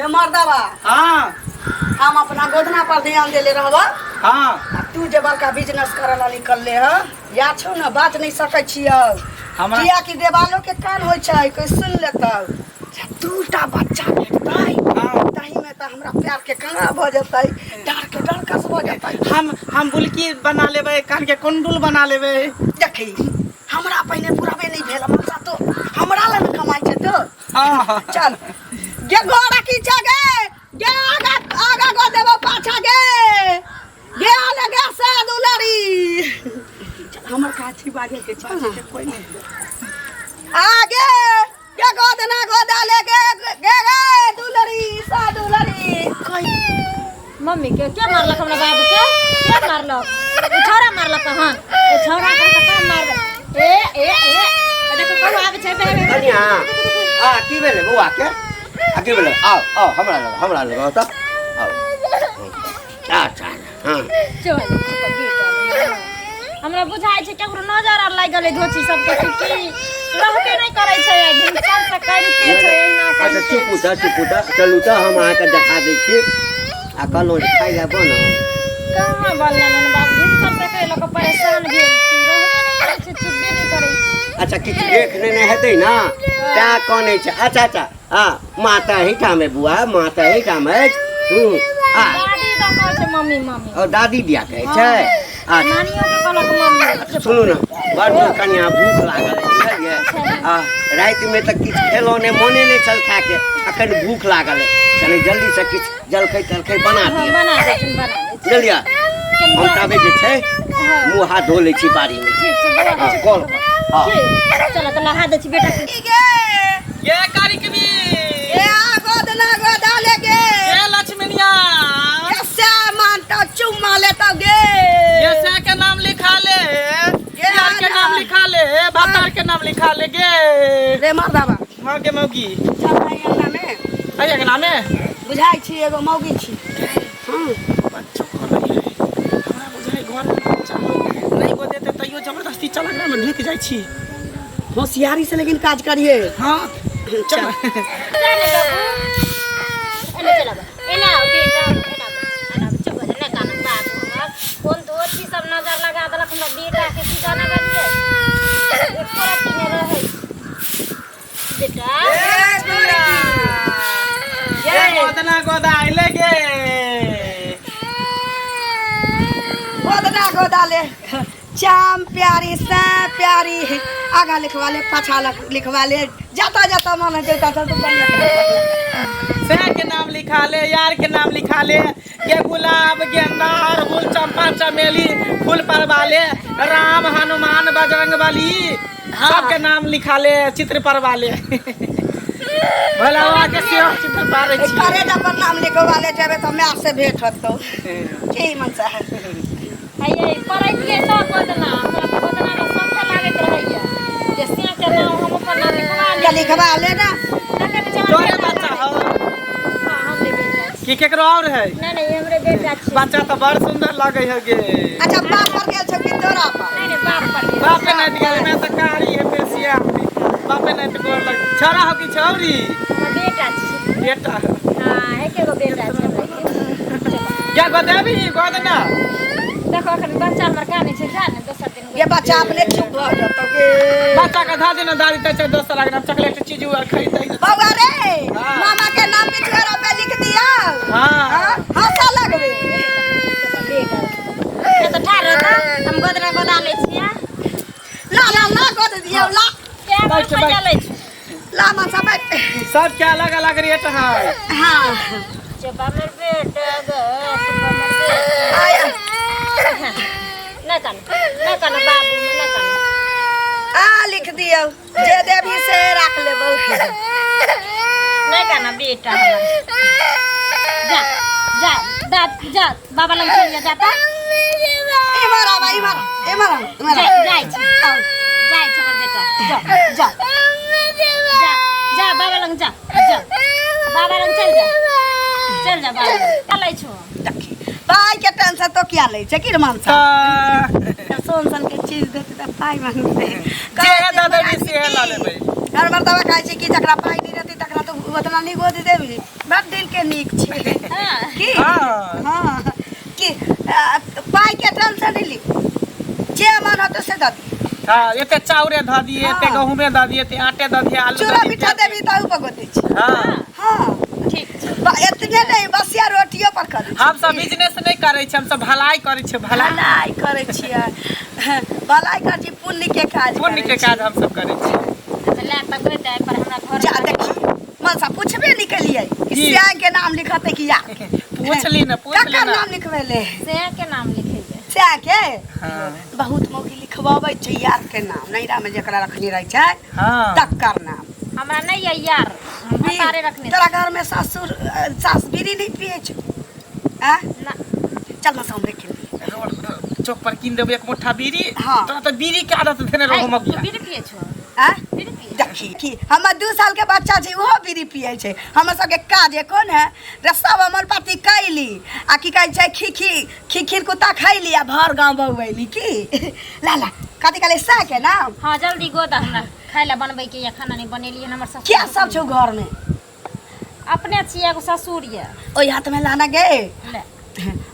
रे मर्दबा। हाँ। हम अपना गोदना पर ध्यान देले रहबा। हाँ। आ तू जे बड़का बिजनेस करे ला निकलले ह या छौ ने बात नहीं सकै छियौ। हमरा किया कि देवालो के कान होइ छै, कोई सुन लेतौ। दूटा बच्चा भेटतै। हाँ। ताही में तऽ हमरा प्यार के कंगना भऽ जेतै, डर के डरकस भऽ जेतै। हम बुलकी बना लेबै, कान के कुंडुल बना लेबै। देखी हमरा पहिने पुराबे नहीं भेल, मनसा तो हमरा लग कमाइ छै तो। हाँ। चल गे गोरा की छै गे, गे आगा आगा गो देबो पाछा गे, गे आने गे से दुलारी। चल हमर काछी बाजे के चल बाजे के कोई नहीं। आगे गे गोदना गोदा ले गे गे गे दुलारी सा दुलारी। कोई मम्मी के के मारलक हमरा बाबू के? के मारलक? ओ छौड़ा मारलक हन। ओ छौड़ा के कहाँ मारलक? ए ए ए देखो कहू आबै छै बे बे। कनिया, आ की भेलै बौआ के? आ की भेलै? आउ आउ हमरा लग, हमरा लग आउ तऽ आउ। अच्छा हाँ। चल बेटा, हमरा बुझाइ छै केकरो नजर आर लागि गेलै धोची सबके कि की रहबे नहि करै छै, भिनसर से करिते छै एहिना। अच्छा करिते। चुप तऽ, चुप तऽ, चलू तऽ हम अहाँके देखा दै छी। आ कहलहुँ जे खाइ लए बनल कहाँ बनल हन बाबू? भिनसर से कहि लऽ कऽ परेशान भेल छी, रहबे नहि करै छै, चुपबे नहि करै छै। अच्छा किछु देख लेने हेतै ने तैं कनै छै। अच्छा अच्छा हाँ, माता एहिठाम है बुआ, माता एहिठाम अछि। हूँ आ दादी दऽ कहै छै मम्मी मम्मी। ओ दादी दिया कहै छै। अच्छा नानियो के कहलक मम्मी। सुनू ने, बड़ जोर कनिया भूख लागल है, बुझलियै? आ रातिमे तऽ किछु खेलहुँ नहि, मोने नहि छल खायके, अखन भूख लागल है, कनि जल्दीसँ किछु जलखै तलखै बना हाँ, दिअ। बना दै छी, बना दै छी। बुझलियै? हम ताबे जे छै मुँह हाथ धो लै छी बाड़ीमे। ठीक छै बौआ। हाँ, कल पर। हाँ। ठीक, चलो तऽ नहा दै छी बेटा के। गे गे कारिकबी, गे आ गोदना गोदा ले गे, गे लक्ष्मणिया, कैसे मानता चुम्मा लेता गे, गे से के नाम लिखा ले, गे यार के नाम आजा। लिखा ले, भातार के नाम लिखा ले गे। रे मर्दबा। हाँ गे मौगी। चल भाई अंगना में। अरे अंगना में बुझाइ छी एगो मौगी छी। हाँ। बच्चो कर रही है, हमरा बुझाइ घर में बच्चा हो नहीं को देते तैयो जबरदस्ती चल अंगना में ढुक जाइ छी। होशियारी से लेकिन काज करिए। हाँ चल। चल। चल बाबू, एने चल आब, एना आउ बेटा, एना आउ, एना आउ, चुप भऽ जा, नहि कानब बाबू हमर। कोन धोती सब नजर लगा देलक हमरा बेटा के, की जाने गेलियै, एको रत्ती नहि रहै छै बेटा। गे गोदना गोदा आइले गे। गोदना गोदा ले चाम प्यारी से प्यारी, आगा लिखवा ले पाछा लिखवा ले, जाता जाता मन है जाता तो बढ़िया। से के नाम लिखा ले, यार के नाम लिखा ले, गे गुलाब गेंदा अड़हुल चंपा चमेली फूल परवा ले, राम हनुमान बजरंग बली सबके नाम लिखा ले, चित्र परवा ले, भोला बाबा के सेहो चित्र पारै छी। करे पर नाम लिखवा ले जेबे तऽ my से भेंट होतौ की मनसा है। हैये पढ़ैतियै तऽ गोदना, हमरा तऽ गोदना मे शौखे लागैत रहैया जे से के नाम हम अपन नाम लिखवा के ली। लिखवा ले ना। तखन जे हमर तोरे बेटा बच्चा हौ? हाँ, हमरे बेटा छी। की केकरो और है? नहीं नहीं, हमरे बेटा छी। बच्चा तऽ बड़ सुंदर लगै है गे। अच्छा बाप पर गेल छौ कि तोरा पर? नहीं नहीं, बाप पर गेल। बापे नहीं गेल, मैं तऽ कारी है बेसिया, बापे नहीं तऽ गोर लग। छौड़ा हो कि छौरी? हमर बेटा छी। बेटा। हाँ, एके गो बेटा छै हमरा के। क्या गोदेबी गोदना? देखो अखन बच्चा हमर कानै छै, जा ने दोसर दिन। ये बच्चा अपने चुप भऽ जेतौ गे। बच्चा के धऽ देना दादी तऽ दोसर अगना चॉकलेट चीज आर खरीदै। बौआ रे, हाँ। मामा के नाम पिछुआरा पे लिख दिया। हाँ। हाँ, हंसा लगबे। बेटा ए तऽ ठाढ़ रहता, हम गोदना गोदा लै छियै। ला ला ला गोद दियौ ला। क्या बैठ, रुपैआ बैठ। लै छी? ला मनसा बैठ। सबके अलग अलग रेट है। हाँ। चुप हमर बेटा गे, चुप हमर बेटा। आया। नहि कानू, नहि कानू बाबू, नहि कानू। आ लिख दियौ जे देबही से राख लेबौ। नहि कानू बेटा हमर। जा जा दा जा बाबा लग चल जा, जाता। इमहर आबा, इमहर इमहर इमहर। जाइ जाइ छी, जाइ छी हमर बेटा, जा जा जा जा बाबा लग जा, जा बाबा लग चल जा, चल जा बाबा लग। चलै छौ। देखी पाइ के टेंशन तो किया लै छै की रे मनसा? तऽ सोन सन के चीज देतै तऽ पाइ मांगतै। जे दादा जी से लऽ लेबै। हर मर्तबा कहै छै कि जकरा पाइ नहि रहतै तकरा तऽ ओतना नीक गोद देबी बड़ दिल के नीक छै। हाँ। की? हाँ। हाँ की पाइ के टेंशन नहीं ली, जे मन होतो से दऽ दी। हाँ, एते चाउरे धऽ दिए, एते हाँ। गहूमे धऽ दिए, एते आटे धऽ दिए, आलू चूड़ा धऽ दिए, मीठा देबी तऽ ऊपर गोदै छी। हाँ। हाँ। ठीक छै। एतने नहीं, बसिया रोटियो पर करै छी। हम सब बिजनेस नहीं करै छी, हम सब भलाई करै छी, भलाई। भलाई करै छियै, भलाई करै छी, पुण्य के काज पुण्य के करै छी। काज हम सब करै छी। तऽ लए तऽ गोइ दे पर हमरा घर जा देखी मनसा पूछबे नहीं केलियै कि की? श्याम के नाम लिखते कि या पूछ ली ना, पूछ ली ककर ना। नाम लिखबेले? से के नाम लिखेबै। श्याम के। हाँ। बहुत मौगी लिखबाबै छै यार के नाम, नैरा में जकरा रखने रहै छै हाँ। तकर नाम। हमरा नहीं है यार, हम भतारे रखने। तोरा घर में ससुर सास बीड़ी नहीं पिए छौ? आ? ना। चल मनसा हमरे किन दिए। रोड चौक पर कीन देबै एक मुट्ठा बीड़ी। हाँ। तोरा तऽ बीड़ी के आदत देने रहो मगिया। तू बीड़ी पिए छौ? आ? बीड़ी पिए? देखी कि हमर 2 साल के बच्चा छै, ओहो बीड़ी पिए छै। हमर सबके काज कोन है रे, सब अमल पाती कैली आ की कहै छै खी खी कुत्ता खैली आ भर गाँव बौऐली। की लाला कथी कहले सह के नाम? हाँ जल्दी गोद हमरा खाय ला बनबै के या खाना नहीं बनेलियै हमर ससुर। क्या सब छौ घर में? अपने छियै, एगो ससुर ये। ओहि हाथ में लाना गे। ले।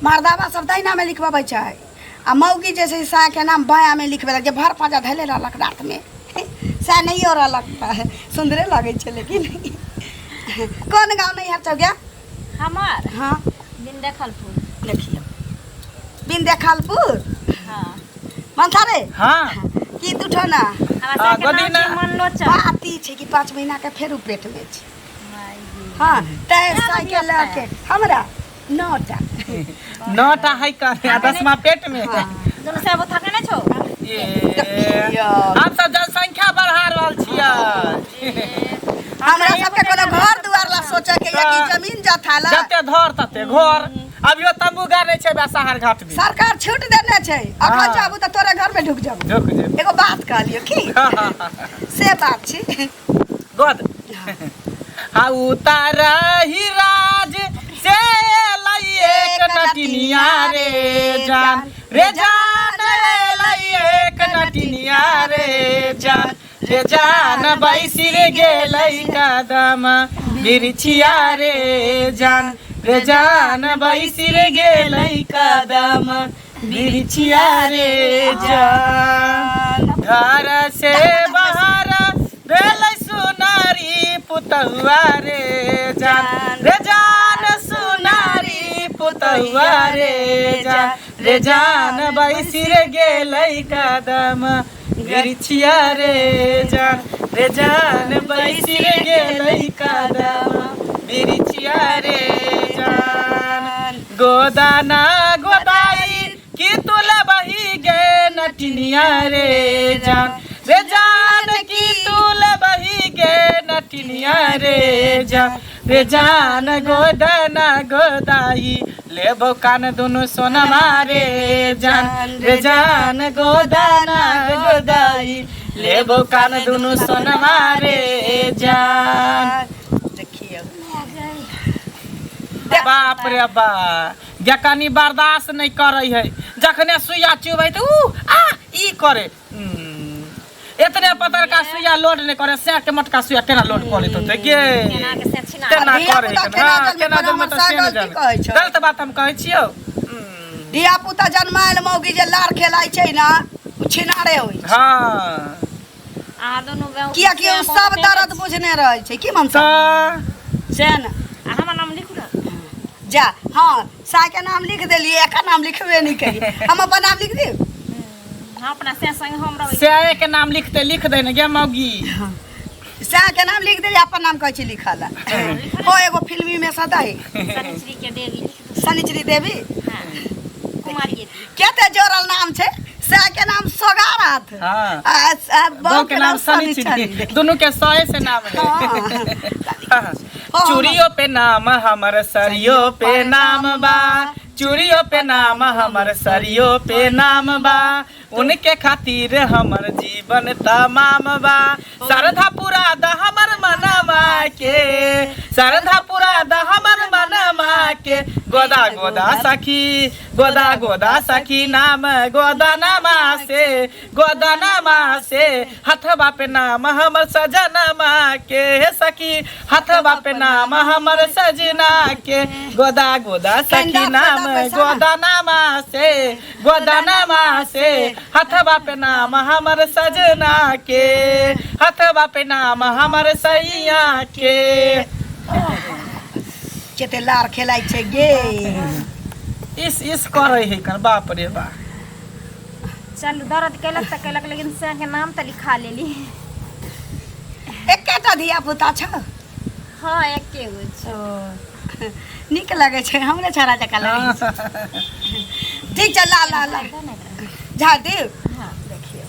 मर्दाबा सब दहिना में लिखबाबै छै आ मौगी जे छै साह के नाम बायाँ में लिखबेलक, जे भर पाँजा धैले रहलक रात में सएह नहियो रहलक तऽ सुन्दरे लगै छै। लेकिन कोन गाँव नैहर छौ गे? हमर? हाँ। बिंदेखलपुर। देखियौ बिंदेखलपुर। हाँ। मनसा रे। हाँ। की तू ठो ना? हमरा सबके गोदी नाम ना। छै मनलोचन। पाती छै कि 5 महीना के फेर उ पेट में छै। हाँ, तैं साइकिल लऽ के हमरा 9टा। 9टा है कर आ 10वां पेट में। हाँ। दुनू सब थके नहि छौ? ये हम सब जनसंख्या बढ़ा रहल छियै। हमरा सबके कोनो घर दुआर ला सोचे के या कि जमीन जथा ला। जते धर तते घर। अभियो तंबू गाड़े छै बेसाहर घाट में। सरकार छूट देने छै, अखन हाँ। जाबू तऽ तोरे घर में ढुक जाबू। ढुक जेबू। एगो बात कहलियो की से बात छी। गोद हाँ उतार ही राज से लइए नटिनिया रे जान, रे जान लइए नटिनिया रे जान, रे जान बैसिर गेलै कदम बिरछिया रे जान, रे जान बैसिर गेलै कदम बिरछिया रे जान। घर से बाहर भेलै सुनारी पुतहुआ रे जान, रे जान सुनारी पुतहुआ रे जान, रे जान बैसिर गेलै कदम बिरछिया रे जान, रे जान बैसिर गेलै कदम बिरछिया रे जान। गोदाना गोदाई की तुला बही गे नटिनिया रे जान, रे जान की तुला बही गे नटिनिया रे जान, रे जान गोदाना गोदाई लेबो कान दुनु सोनमा रे जान, रे जान गोदाना गोदाई लेबो कान दुनु सोनमा रे जान। देखियौ बाप रे बा, जखनी बर्दाश्त नहीं करे है, जखने सुइया चुबै तऽ ऊ आ ई करे। इतने पतर का सुइया लोड नहीं करे, सैक के मोटका सुइया केना लोड करे तो गे केना के से छिना। केना धिया करे? पुता केना हाँ, जन्मे? केना कोनो जन्मे हमर तऽ से साग नहि गलती जाने। कहै छौ। गलत बात हम कहै छियौ। धिया पुता जन्मायल मौगी जे लार खेलाइ छै ना, उ छिनारे होइ छै। हाँ। अहाँ दुनू बेउ कियाकि उ सब दर्द बुझने रहै छै की मनसा तऽ से ने। आ हमर नाम लिखू ने। जा हाँ, साय के नाम लिख देलियै, एकर नाम लिखबे नहीं करियै। हम अपन नाम लिख दियौ? हाँ, अपना से संग हम रहबै। सैय के नाम लिखते लिख दे ने गे मौगी। साय के नाम लिख देलियै, अपन नाम कहै छी लिखऽ लए। ओ एगो फिल्मी में सदा है शनिचरी के देवी लिख दू। शनिचरी देवी। हाँ, कुमारी। केते जोड़ल नाम छै, साय के नाम सोगारथ। हाँ। आ बहू के नाम शनिचरी, दुनू के सए से नाम है। हाँ। चूड़ियो पे नाम हमर सरियो पे नाम बा, चूड़ियो पे नाम हमर सरियो पे नाम बा, उनके खातिर हमर जीवन तमाम बा। श्रद्धा पूरा द हमर मनमा के, श्रद्धा पूरा द हमर मनमा के। गोदा गोदा सखी, गोदा गोदा सखी नाम गोदनमा से, गोदनमा से हथवा पे नाम हमर सजनमा के। हे सखी हथवा पे नाम हमर सजना के। गोदा गोदा सखी नाम गोदनमा से, गोदनमा से हथवा पे नाम हमर सजना के, हथवा पे नाम हमर सैया के। कते लार खेलाइ छै गे। इस इस करै है कर, बाप रे बा। चलू दर्द केलक तऽ केलक, लेकिन से के नाम तऽ लिखा लेली। एकेटा धिया पुता छ? हाँ एके गो छै। नीक लगै छै, हमरे छौड़ा जकाँ लगै छै। ठीक छै, ला ला ला झाड़ दिउ। हाँ। देखियौ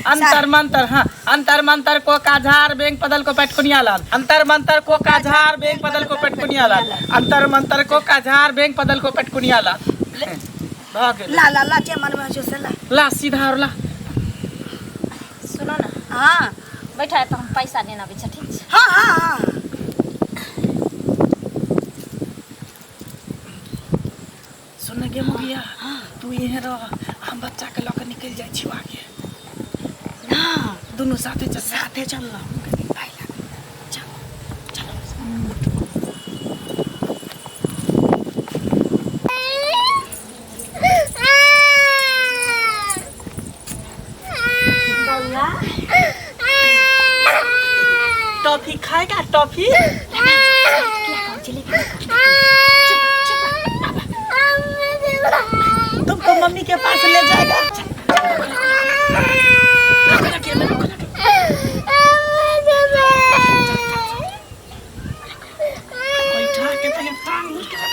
अंतर मंतर, हाँ अंतर मंतर को का झार बेंग पदल को पेटकुनिया लाल। अंतर मंतर को का झार बेंग पदल को पेटकुनिया लाल। अंतर मंतर को का झार बेंग पदल को पेटकुनिया लाल। भऽ गेल। ला ला ला जे मनमे होइ छौ से ला। ला सीधा और ला। सुनो ना। हाँ बैठा तऽ हम पैसा लेना आबै छै, ठीक छै? हाँ हाँ हाँ। सुन गे मुगिया, तू यहीं रह, हम बच्चा के लऽ के निकलि जाइ छी आगे। ना दुनू साथे चल, साथे चल ना। चल चल। बौआ टॉफी खाएगा? टॉफी तुमको मम्मी के पास ले जाएगा। बैठा के तनी टांग मुड़ के रख।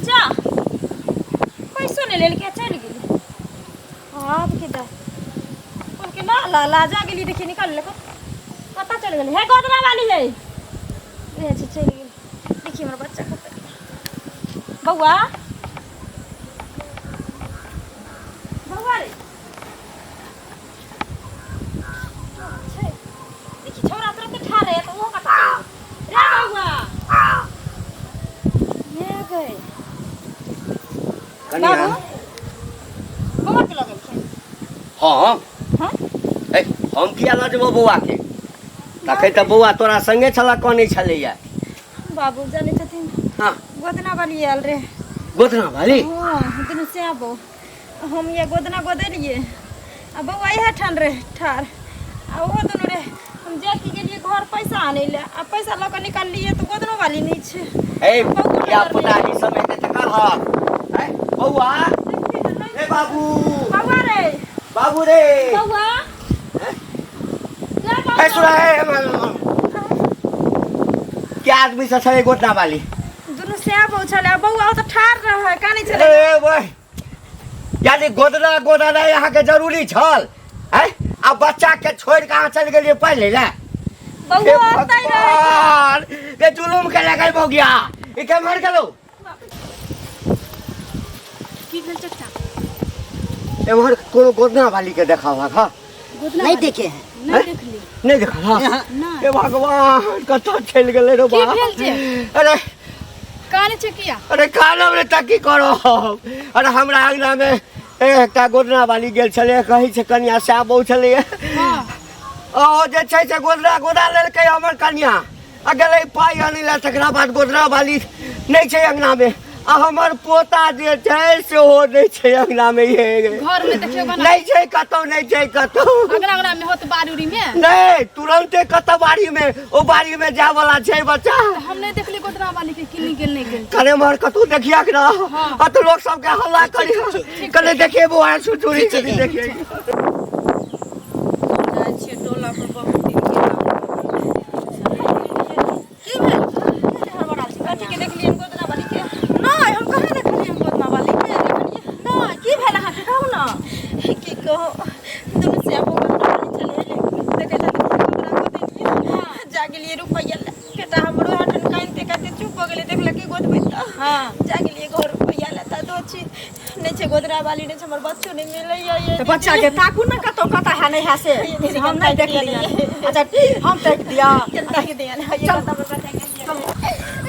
जा पैसो नहि लेलकै, चलि गेली। आब के जा कहलकै ला ला ला जा गेली। देखिए निकाल लेलकै, कतऽ चलि गेली? हे गोदना वाली है, हे छै चलि गेली। देखिए हमर बच्चा कतऽ। बौआ बौआ रे छै, देखी छौड़ा तुरंत ठाढ़ रहै तऽ ओहो कतऽ चलि गेल? रे बौआ हे गए। कनिया। बाबू बौआ के लऽ गेलखिन? हम? हाँ। ए, हम किया लऽ जेबो बौआ के? तखन तऽ बौआ तोरा संगे छला, कनै छलैया। बाबू जानै छथिन? हाँ। गोदना वाली आयल रे। गोदना वाली? हाँ दुनू से आबो। हम ये गोदना गोदलिए आ बौआ इएह ठान रे ठार आ ओहो दुनू रे। हम जाके गेलिए घर पैसा आनै ले आ पैसा लऽ कऽ निकाललिए तऽ गोदनो वाली नहि छै। ए धिया पुता ई सब हेतै तऽ कहक। ए बौआ, ए बाबू, बौआ रे, बाबू रे, बौआ ए सुना, ए क्या आदमी से छलै गोदना वाली? दुनू से आबो छलै आ बौआ ओ तऽ ठार रहै, कानै छलै। ए ओए, यानी गोदना गोदना अहाँके जरूरी छल? हैं आ बच्चा के छोड़ के अहाँ चलि गेलियै पहिले ले? बौआ ओतै रहै। भगवान के जुलुम के लगल भोगिया, ई केम्हर गेलौ? की भेल चचा? एम्हर कोनो गोदना वाली के देखा हुआ हा? गोदना नहीं वाली? देखे हैं। नहीं देखली। नहीं देखा हा? नहीं। हे भगवान, कतऽ चलि गेलै रे की बा? भेल जे? अरे काने छै किया? अरे कानब रे तऽ की करब। अरे हमरा अंगना में एकटा गोदना वाली गेल छलै, कहै छै कनिया सएह बहु छलैया। हाँ। ओ जे छै से गोदना गोदा लेलकै हमर कनिया आ गेलै पाइ आनै लए, तकरा बाद गोदना वाली नहि छै अंगना में आ हमर पोता जे छै सेहो नहि छै अंगना में। ये घर में देखियो गना। नहि छै कतौ, नहि छै कतौ। अगना अगना में होत बाड़ी उड़ी में? नहि, तुरंते कतौ बाड़ी में, ओ बाड़ी में जाय वाला छै बच्चा। हम नहीं देखली गोदना वाली के, किनी गेल नहीं गेल। कने मर कतौ देखिया के ना। हाँ। आ तो लोग सबके हल्ला करी, कने देखिए बौआ छुछुरी, कने देखिए। जाइ छियै टोला पर, बहुत दिन गेला। की भेल? हड़बड़ाल छी? कथी के देखलियै गोदना वाली के? नहि, हम कहाँ देखलियै गोदना वाली के? नहि। की भेल अहाँके, कहू ने। की कहू दुनू से गोदरा वाली चले एलै देखै छथिन गोदरा गोदेलियै जा गेलियै रुपैआ लए बेटा हमरो हटन कानिते कानिते चुप भऽ गेलै देखलक कि गोदबै तऽ हाँ। जा गेलियै घर रुपैआ लए तऽ दो छी नहि छै गोदरा वाली नहि छै हमर बच्चो नहि मिलैया ये तऽ बच्चा के ताकू ने कतौ कतऽ है नहीं है से दीदी, हम नहीं ताकि देखलियै दिअ अच्छा हम ताकि दिअ ताकि दिअ ने, ये कतऽ बच्चा के दिअ।